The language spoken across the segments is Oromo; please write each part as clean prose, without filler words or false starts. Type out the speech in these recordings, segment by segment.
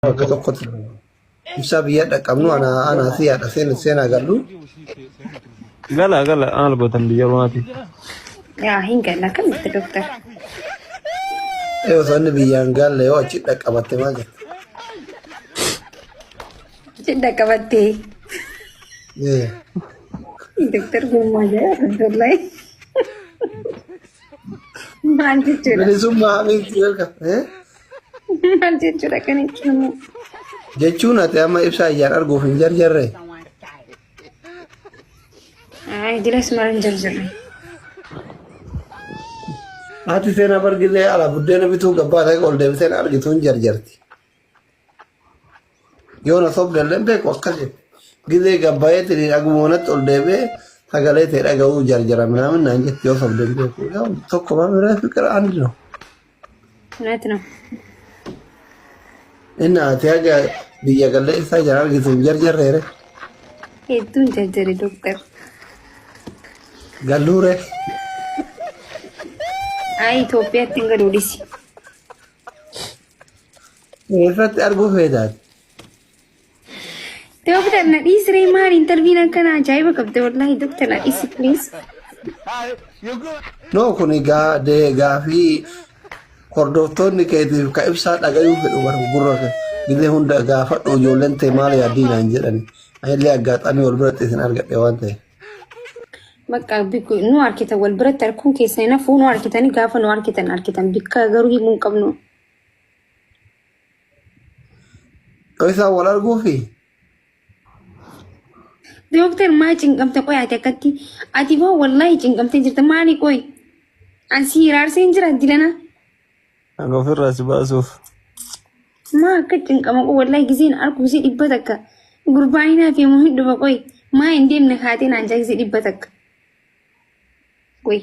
Bakka tokkotti ibsaa biyya dhaqqabnu ana anaa fi haadha seen seenaa gallu. Gala gala maal gootan biyya ormaati. Yaa hin galla akkamitti doktar? Ee osoo inni biyyaan galle yoo achi dhaqqabatte maal jetta? Cidha qabattee. Ee. Doktar gummaa jira wallahi. Maal jechuudha? Bilisummaa hamiitti welcome. Ee? Maal jechuudha kan jechuun? Jechuun ati amma ibsaa ijaan arguuf hin jarjarre. Ay, dilas maal hin jarjarre. Haati seenaa bargillee ala buddeena bituu gabbaa ta'e ol deebiseen argitu hin jarjarti. Yoo na sobde illee hin beeku akkas jette. Gizee gabbaa'eetiin dhaguma manatti ol deebi'ee sagalee ta'e dhaga'uu jarjara minaamin naan jetti yoo sobde hin beeku. Yoo tokko maa biraa fiqira andi no. Naati no. Inni ati haga biyya gallee isaa jala argitu hin jarjarreere. Hedduun jarjare doktar. Galluure. Ay, Itoophiyaatti hin galuu dhisi. Eessatti arguu feetaati? Doktar na dhiisree maali intalviin akkana ajaa'iba qabde wallahi doktar na dhiisi please. No kun gaafii hordoftoonni keetiif ka ibsaa dhagayuu fedhu bara gurra kee gizee hunda gaafadhu ijoolleen tee maal yaaddii naan jedhani. Anillee aggaaxamii wal biratti isin argadhe waan ta'eef. Bakka bikku nu arkitan wal biratti arguun keessan hin hafu nu arkitanii gaafa nu arkitan arkitan bikka garuu himuu hin qabnu. Isaan wal arguufi Dooktar maa cinqamte qoy ati akkatti ati boo wallahi cinqamtee jirta maali qoy an si hiraarsee hin jira dilana Hanga ofirraa si baasuuf. maa akka cinqama qoy wallahi giseen arku gisee 100 gurbaa hin hafe moo hin dhufa qoy maa hin deemne kaatee naan jaa gisee 100 qoy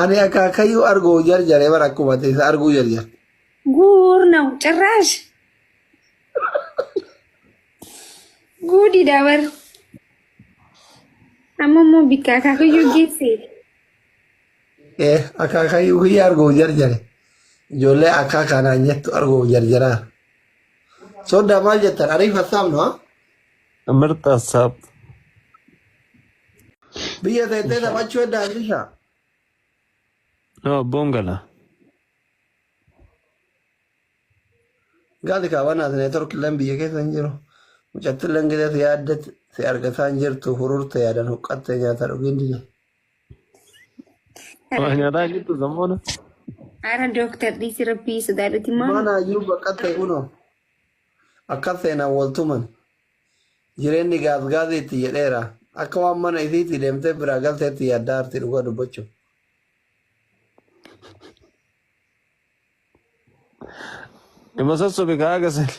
Ani akaakayyuu arguu jarjare bara akkuma ta'e isa arguu jarjare. Guur ነው ጭራሽ ጉድ ዳበር amma immoo bikka akaakayyuu geesse. Eh, akaakayyuu kiyya arguu jarjare. Ijoollee akaakaa naan jettu arguu jarjaraa. Soddaa maal jettan? Ariif hassaabnu haa? Mirxa hassaab. Biyya teettee taphachuu heddaa Abdishaa. No abboon gala. Gaali kaabanaas neetwork illeen biyya keessa hin jiru. Mucatti illeen gidee si yaadde si argataa hin jirtu hururte yaadan huqqatte nyaata dhugiin dide. Waa nyaataa jirtu zammoona. Ara dooktar dhiisi rabbii sodaadhuti maal. Mana iyyuu baqatte kunoo akka seenaan wal tuman jireenyi gaas gaaziitti jedheera. Akka waan mana isiitti deemtee biraa galteetti yaaddaa arti dhugaa dubbachuuf. Ima sossobe kaa agasan.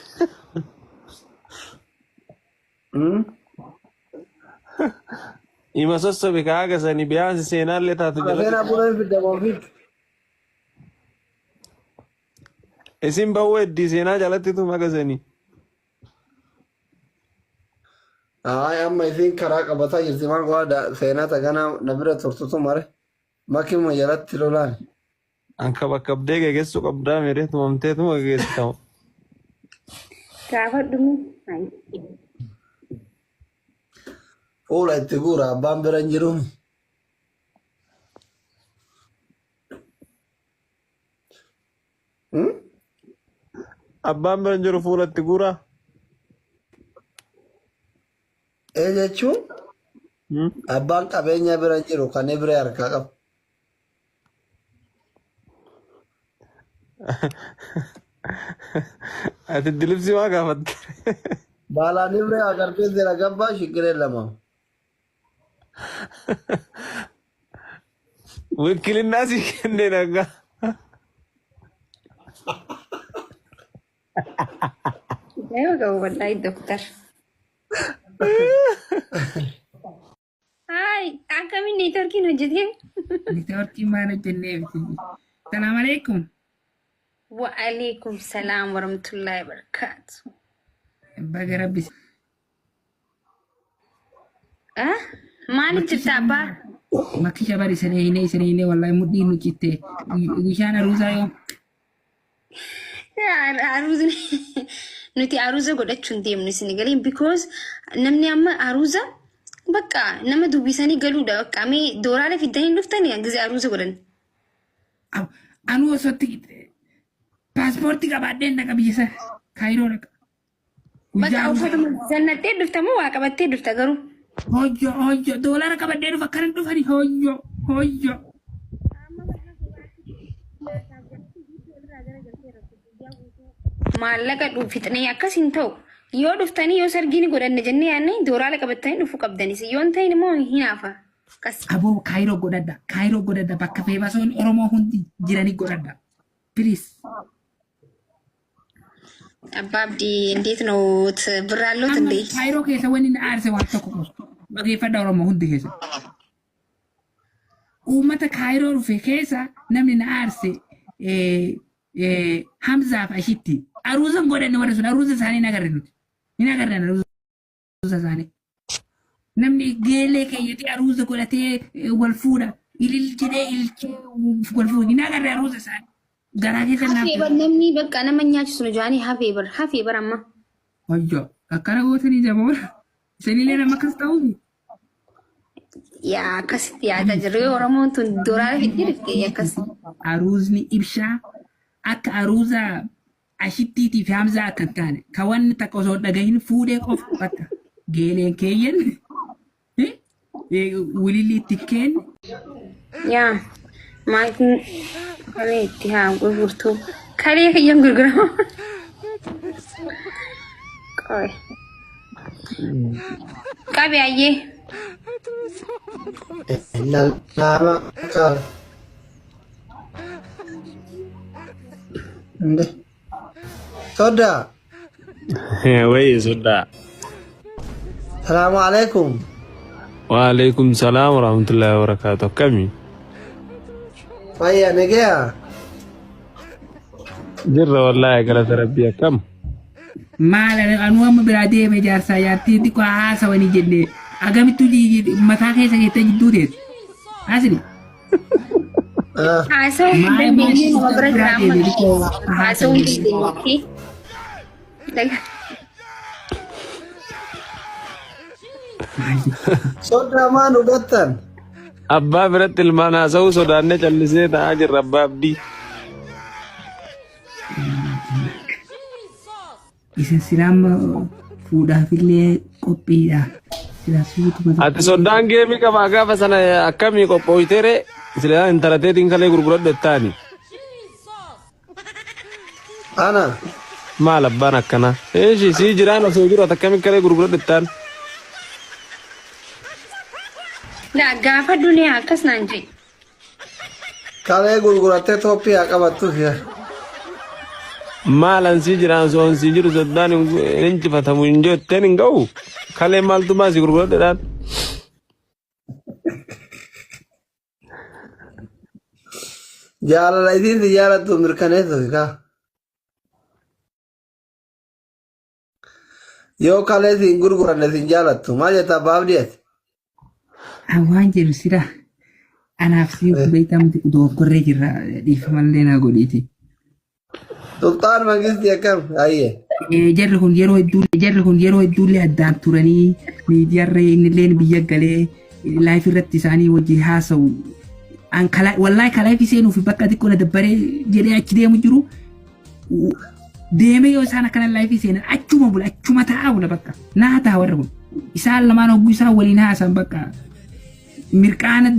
Ima sossobe kaa agasani biyaansi seenaallee taatu jalatti. Seenaa buna hin fidda moo fiddu? Isin bahuu heddii seenaa jalatti tuma agasani. Ay amma isiin karaa qabataa jirti maal godhaa seenaa taganaa na bira turtutu mare makima jalatti lolaan. Anka bakka abdee gegessu qabdaa mere tumamtee tuma gegeessitama. Gaafadhu mee. Ay. Fuula itti guura abbaan bira hin jiru. Abbaan bira hin jiru fuula itti guuraa. Ee jechuun abbaan qabeenya bira hin jiru kan ibree harkaa qabu. Ati dilibsii maa gaafatte? Baalaan ibree agartee jira gabbaa shiggiree lama. Wikkilinnaa sii kennee nagaa. Ajaa'iba qabu wallahi doktar. Haay akkamiin neetworkiin hojjetee? Neetworkii maal hojjennee miti. Salaam alaikum. Wa'aleekum salaam warahmatullahi wabarakaatu. Baga rabbi Ah, maaliif jirta abbaa? Makki shabar isin eeyne isin eeyne wallahi mudhii nu citte. Guyaan aruusaa yoom? Aruuzni nuti aruuza godhachuu hin deemnu isin galee because namni amma aruuza bakka nama dubbisanii galuudha bakka mee doolaara fiddanii hin dhuftanii gisee aruuza godhan. Anuu osootti paaspoortii qabaadheen dhaqa biyya sana Kaayiroo dhaqa. Bakka Guyyaa uffatuma zannattee dhufta moo waa qabattee dhufta garuu? Hoyyo hoyyo doolara qabadhee dhufa akkana dhufani hoyyo hoyyo. Maallaqa fixnee akkas hin ta'u. Yoo dhuftanii yoo sargii ni godhanne jennee yaadne dooraala qabattanii dhufuu qabdanis. Yoo hin ta'in immoo hin hafa. Akkas. Aboo Kaayiroo godhadha Kaayiroo godhadha bakka feebasoon Oromoo hundi jiranii godhadha. Please. Abbaa Abdii እንዴት ነው ብር አለዎት እንዴ? Kaayiroo keessa wanni na aarse waan tokko qofa. Dhageeffadha Oromoo hundi keessa. Uummata Kaayiroo dhufe keessa namni na aarse Hamzaa fi Ashitti. Aruuza hin godhanne warri sun aruuza isaanii hin agarre nuti. Hin agarre aruuza isaanii. Namni geelee keeyyatee aruuza godhatee wal fuudha. Ilil jedhee ililchee wal fuudha. Hin agarre aruuza isaanii. Garaa keessa naaf. Hafee bar namni bakka nama nyaachisu nu jaanii hafee bar hafee bar amma. Wayyo akkana gootanii jaboora. Isinillee nama akkas ta'uufi. Yaa akkasitti yaadaa jirru yoo Oromoon tun dooraala fiddee dhufte akkas. Aruuzni ibshaa akka aruuza ashittiitii fi hamzaa akka hin taane ka wanni takka osoo hin dhagahin fuudhee qofa bakka geeleen keeyyan wililli itti kenne. Yaa maatiin kalee itti haa gurgurtu. Kalee kiyyan gurgurama. Qoy. Qabi ayyee. Lama እንዴ ሶዳ። Wayii soddaa. ሰላሙ አለይኩም። Waalaikum salaam warahmatullahi wabarakatuh. Akkami? Fayya nagaya. Jirra wallaahi galata rabbii akkam? Maal anuu amma biraa deeme jaarsaa jaartii xiqqoo haasawanii jenne agamittu mataa keessa keettee jidduu teessu. Asli. Haasawuu hin dandeenye nama bira jira amma. Haasawuu hin dandeenye. Sodaa maan hubattan? Abbaa biratti ilmaan haasa'uu sodaannee callisee taa'aa jirra abbaa abdii. Isin silaama fuudhaafillee qophiidha. Silaa suutuma. Ati soddaan geemii qabaa gaafa sana akkamii qophooytee ree? Silaa intala teetiin kalee gurguradhu jettaani. Ana. Maal abbaan akkanaa? Eeshi sii jiraan osoo jiru ati akkamii kalee gurguradhu jettaan? Laa gaafa duniyaa akkas naan jedhe. Kalee gurgurattee Itoophiyaa qabattuuf yaa. Maal ansii jiraan osoo ansii jiru soddaan hin injifatamu hin jetteen hin ga'u? Kalee maaltu maasii gurguradhu jedhaan? Jaalala isiin si jaalattu mirkaneessuuf kaa. Yoo kalee siin gurguranne siin jaalattu maal jetta abbaa abdii ati? Waan jedhu sila anaaf siin beektaa miti dogoggorree jirra dhiifamallee naa godhiiti. Sultaan Mangistii akkam? Ayyee. Jarri kun yeroo hedduullee addaan turanii miidiyaarra innillee biyya galee live irratti isaanii wajjin haasa'u. An wallaahi ka live seenuu fi bakka xiqqoo na dabbaree jedhee achi deemu jiru deemee yoo isaan akkana live seenan achuma bula achuma taa'aa bula bakka naa ta'a warri kun isaan lamaan hogguu isaan waliin haasan bakka mirqaana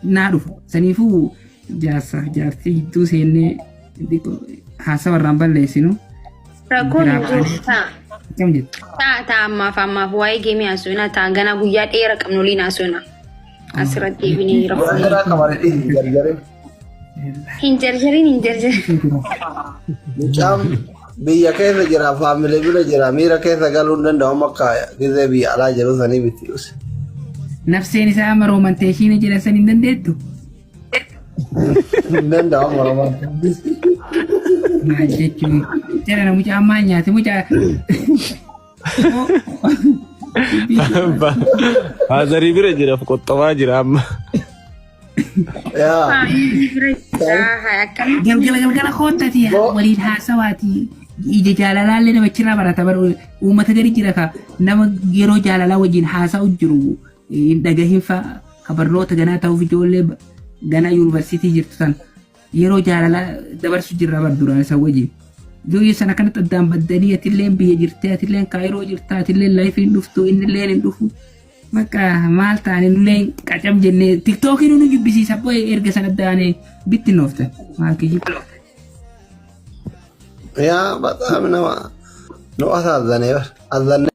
naa dhufa saniifuu jaarsaaf jaartii jidduu seennee xiqqoo haasawa irraan balleessinu. Rakkoon hin jiru ta'a. Akkam jettu? Ta'a ta'a ammaaf ammaaf waa'ee geemii haasofnaa ta'a ganaa guyyaa dheeraa qabnu waliin haasofna. Asirratti deebinee rakkoo. Waan qabanii dhiisi jarjarin. Hin jarjarin hin jarjarin. Mucaan biyya keessa jira faamilee bira jira miira keessa galuu hin danda'u amma akka gizee biyya alaa jiru sanii miti. Nafseen isaa amma roomanteeshiin jedhan san hin dandeettu. Hin danda'u amma roman. Maal jechuun jedhana mucaan maal nyaate mucaa. Faazarii bira jira qoxxobaa jira amma. Yaa. Faamilii bira Akkam. Galgala galgala koottati waliin haasawaati. Ija jaalalaallee namachirraa barata bara uummata gadi jira ka nama yeroo jaalalaa wajjin haasa'u jiru hin dhagahin fa'a ka barnoota ganaa ta'uuf ijoollee ganaa yuunivarsiitii jirtu san yeroo jaalalaa dabarsu jirra bar duraan isa wajjin. Ijoollee sana kanatti addaan baddanii atilleen biyya jirtee atilleen kaayiroo jirta atilleen laayifiin dhuftu innilleen hin dhufu. Bakka maal taane nullee qacam jennee tiktookiin nu jibbisiisa bo'ee erga sana daanee bittinnoofte maal kijibu. Yaa bataam nama nu asaazanee bar. Azannee.